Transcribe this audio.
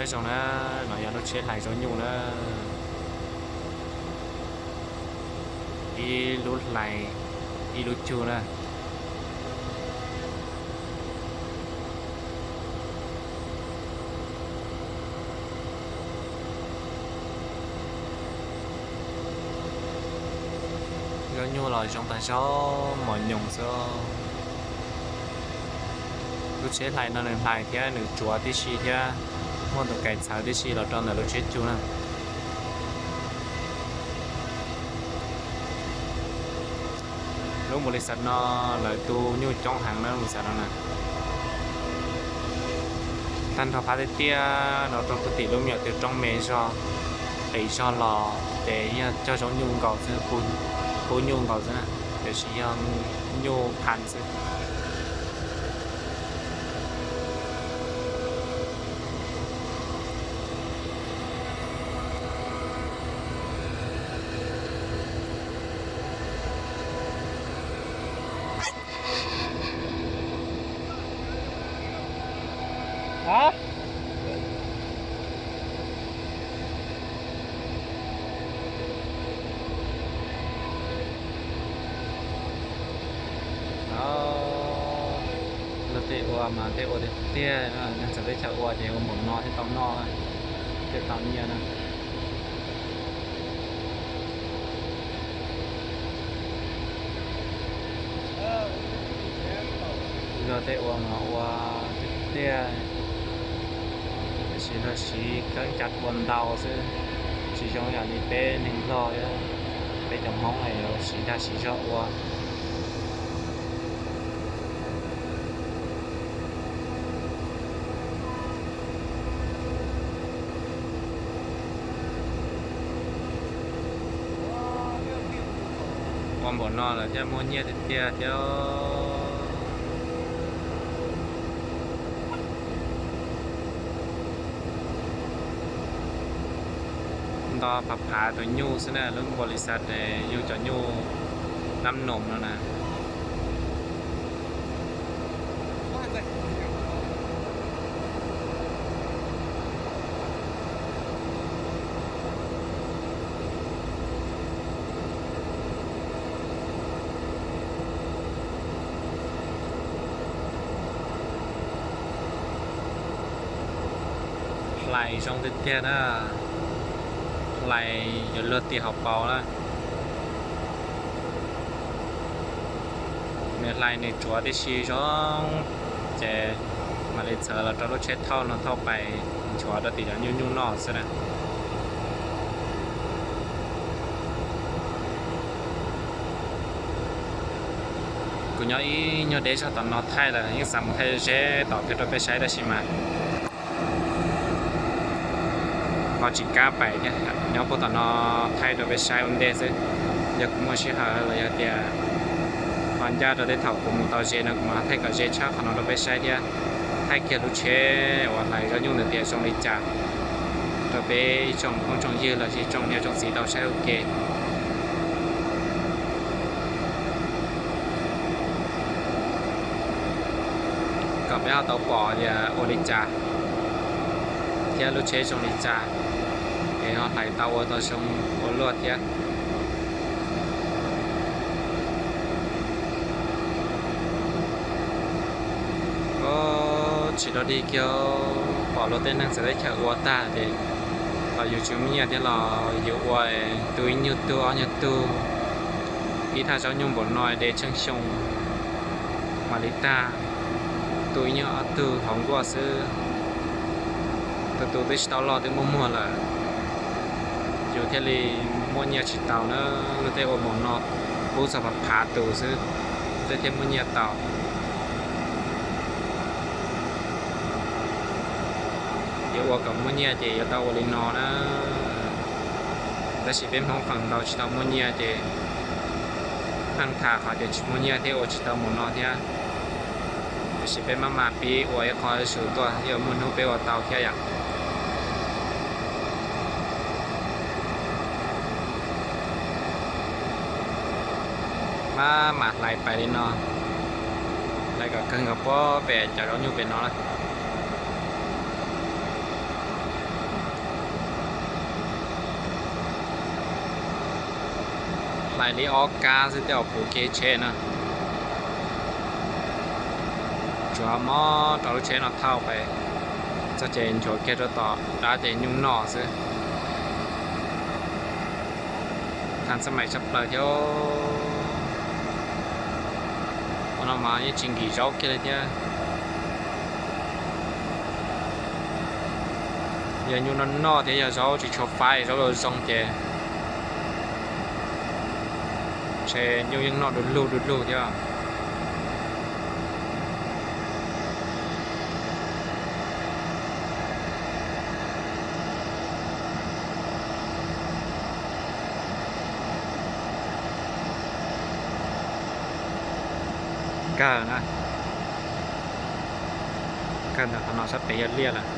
Zoo na, no yog lub tsheb hlais zaub nyuj na, ib lub hlais, ib lub cug na. Zaub nyuj los zoo tag zaub mos nyoos xwb. Lub tsheb hlais no nws hlais thiab nws tsuav tib si thiab, muaj tus kais txhawv tib si los rau ntawm lub tsheb cug na. Lub npaum li xav no lawv tu nyuj coob heev na, lub npaum li xav no na. Tag nrho phab tiaj tiaj no rau puag tim lub me nyuam twg roob me zog, qis zog los ces yog cog zaub nyuj nkaus xwb, pub nyuj nkaus xwb na, tiam sis yog nyuj phan xwb. Luag tej ua mas tej ua tiag tiag, neeg txawv teb chaws ua ces ua npaum no thiaj tau noj, thiaj tau nyiaj na. Luag tej ua mas ua tiag tiag, tiam sis luag siv kab cav ua ntau xwb, tsis zoo yam li peb neeg Nplog, peb cov Hmoob yuav siv dag siv zog ua. Ua npaum no lawm thiaj muaj nyiaj tiag tiag thiab. Nto phav phav tus nyuj xwb na, lub npaum li xav es yug cov nyuj nab noos no na. Hlais zoo tiag tiag na, hlais yuav luag tias hauv paus na. Nws hlais nws tsuav tib si zoo, ces mam li txhawv los rau lub tsheb thauj no thauj pais nchuav rau tim cov nyuj nyuj noj xwb na. Kuv nyob ib nyuag deb zog tom no thaij lawm, yeej xav mus thaij zeb tom kiag rau peb saib tab sis mas ho tsis kam pais thiab, nyob puag tom no thaij rau peb saib ua ntej xwb. Yog kuv muaj sij hawm los yog tias ho ncaj rau tej thaum kuv mus tau ze no kuv mam thaij kom ze tshaj qhov no rau peb saib thiab, thaij kiag lub tsheb uas hlais zaub nyuj ntawd tias zoo li cas rau peb ib tsoom phooj tsoom ywg los sis tsoom niam tsoom txiv tau saib ua ke. Kom peb ho tau pom tias ua li cas thiab lub tsheb zoo li cas, es ho hlais tau ua tau zoo ua luaj thiab. Tsis dog dig kiag, pom luag tej neeg txawv teb chaws ua tag ces los yus tsis muaj nyiaj thiab los yus ua tu ib nyuag tug ob nyuag tug, ib thaj zaub nyuj npaum no de tsheej xyoo mam li tag, tu ib nyuag ob tug hauv nkuaj xwb. Tus tus twb tsis tau loj twb muaj muag lawm, yus thiaj li muaj nyiaj tsis tau na. Luag tej ua npaum no pub txog phav phav tus xwb, luag tej thiaj muaj nyiaj tau. Yuav ua kom muaj nyiaj ces yuav tau ua li no na. Tab sis peb Hmoob feem ntau tsis tau muaj nyiaj ces pheej tham qhov tias tsis muaj nyiaj thiab ua tsis tau npaum no thiab. Tiam sis peb maj mam pib ua ib qho zuj zus tuaj, yog muaj hnub peb ua tau thiab yom. Maj mam hlais pais li no, hlais kom kawg nkaus puag pem cov zaub nyuj pem no na. Hais li ob kab xwb thiaj puv kiag tsheb na. Tsuav mob rau lub tsheb no thauj pes, txog ces nchuav kiag rau tom dab ces nyuj noj xwb. Thas xab mais tshaj plaws thiab. Ua no mas yeej tsis nkim zaub kiag li thiab. Yog nyuj noj noj thiab yog zaub tsis tshua faib, zaub zoo zoo ces ntshe nyuj yeej noj du lug du lug thiab. Kawg na, kawg ntawm qhov no sab pem yog liaj lawm.